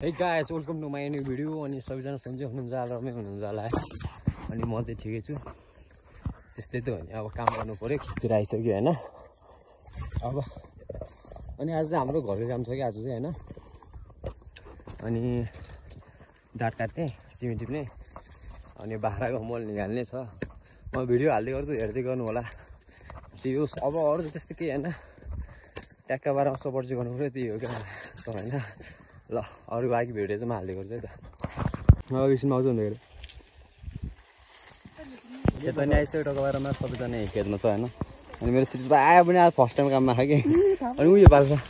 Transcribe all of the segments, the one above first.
Hey guys, welcome to my new video. अनि सबैजना सन्चै हुनुहुन्छ होला, रमाइलो हुनुहुन्छ होला है। अनि म चाहिँ ठिकै छु। त्यस्तै त हो नि, अब काम गर्नु पर्यो, खेततिर आइसक्यो हैन। अब अनि आज चाहिँ हाम्रो घरको काम छ कि आज चाहिँ हैन। अनि डाट काट्ने, सिमेन्ट टिप्ने, अनि बाख्राको मल निकाल्ने छ। म भिडियो हाल्दै गर्छु, हेर्दै गर्नु होला। त्यो अब अरु त्यस्तो केही हैन। ट्याक्का बारमा सपोर्ट चाहिँ गर्नु पर्यो, त्यही हो क्या त हैन। ल अरु बाँकी भिडियो चाहिँ म हाल्दै गर्छु है त। अब एकछिनमा आउँछु भन्दाखेरि खेतमा नि आइसक्यो टकबारमा, सबैजना खेतमा छ हैन। अनि मेरो सिरिज भाइ आयो पनि आज फर्स्ट टाइम काममा आयो कि। अनि यो बाख्रा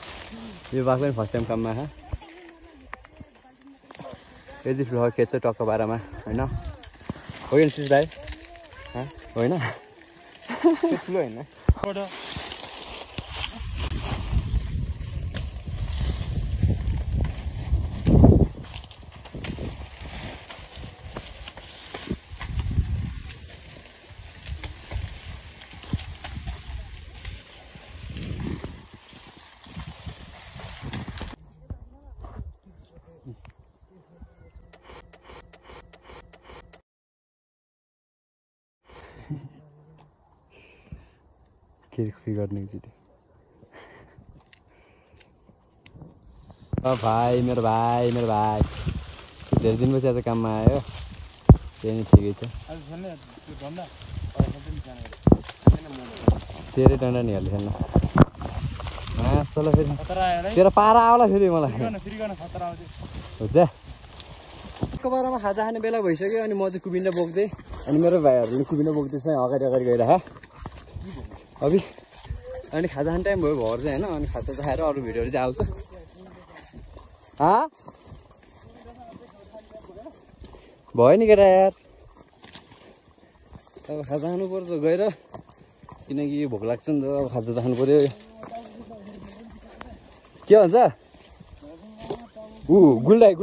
पनि फर्स्ट टाइम काममा आयो। यति ठुलो खेत चाहिँ टकबारमा हैन। हो नि सिरिज भाइ होइन ठुलो होइन। के गर्ने एकचोटि भाइ मेरो भाइ धेरै दिनपछि आज काममा आयो। त्यही नै ठिकै छ। तेरै डन्डा नि हाल्दै खेल्न तल फेरि तेरो पारा आउला फेरि मलाई हुन्छ। कबारमा खाजा खाने बेला भइसक्यो। अनि म चाहिँ कुबिन्डा बोक्दै, अनि मेरो भाइहरूले कुबिन्डा बोक्दैछ अगाडि गइरह अभि। अनि खाजा खाने टाइम भयो भर चाहिँ होइन। अनि खाजा चाहिँ खाएर अरू भिडियोहरू चाहिँ आउँछ। भयो नि केटा यार, अब खाजा खानु पर्छ गएर, किनकि भोक लाग्छ नि त। अब खाजा त खानु पर्यो। के भन्छ गुल्डाई